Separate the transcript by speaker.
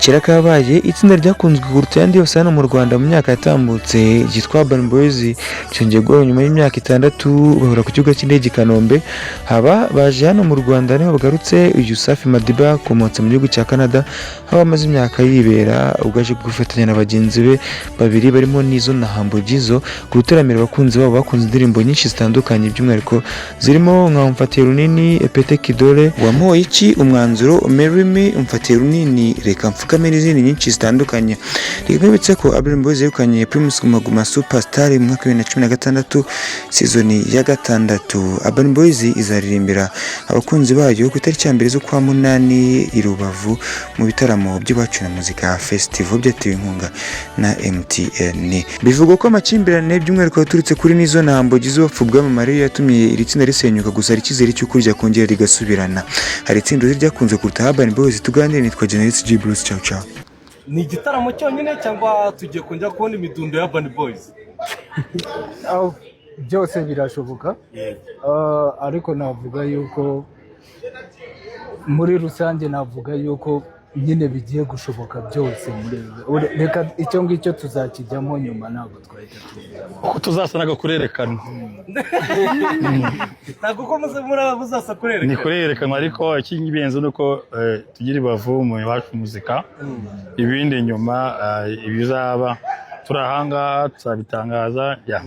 Speaker 1: Kera kabaye, itsinda ryakunzwe kuruta ayandi yose hano mu Rwanda mu myaka yatambutse ryitwa Urban Boys ryongeye guhura nyuma y'imyaka 6, bahura ku kibuga cy'indege i Kanombe. Haba baje hano mu Rwanda niho bagarutse. Uyu Safi Madiba akomotse mu gihugu cya Canada, aho amaze imyaka yibera, ubwo aje gufatanya na bagenzi be babiri barimo Nizzo na Humble Jizzo gutaramira abakunzi babo bakunze indirimbo nyinshi zitandukanye, by'umwihariko zirimo nka Umfatiye Runini, Epete Kidole, Wamuhoye Iki, Umwanzuro, Marry Me, Umfatiye Runini, Reka Mfukame n'izindi nyinshi zitandukanye. Reka nkwibutse ko Urban Boys yegukanye Primus Guma Guma Super Star mu mwaka wa 2016, season ya gatandatu. Urban Boys izaririmbira abakunzi bayo ku itariki ya 1 z'ukwa munani i Rubavu mu bitaramo by'Iwacu na Muzika Festival byatewe inkunga na MTN. Bivugwa ko amakimbirane, by'umwihariko yaturutse kuri Nizzo na Humble Jizzo bapfa ubwamamare, yatumye iri tsinda risenyuka, gusa hari icyizere cy'uko ryakongera rigasubirana. Hari itsinda ryakunze kuruta Urban Boys? Tuganire, nitwa General G Bruce. Ciao ciao.
Speaker 2: Ni igitaramo cyonyine cyangwa tugiye kongera kubona imidundo ya Urban Boys?
Speaker 3: Aho byose birashoboka. Ariko navuga yuko muri rusange, navuga yuko nyine bigiye gushoboka byose reka icyo ngicyo tuzakijyamo nyuma, ntabwo twahita tubijyamo.
Speaker 4: Uko tuzasa ntabwo kurerekanwa.
Speaker 2: Ntabwo uko muzasa
Speaker 4: Ni
Speaker 2: kurerekana.
Speaker 4: kurerekanwa, ariko icy'ingenzi ni uko tugira ibavu mu Iwacu Muzika, ibindi nyuma, ibizaba turi ahangaha tuzabitangaza ya.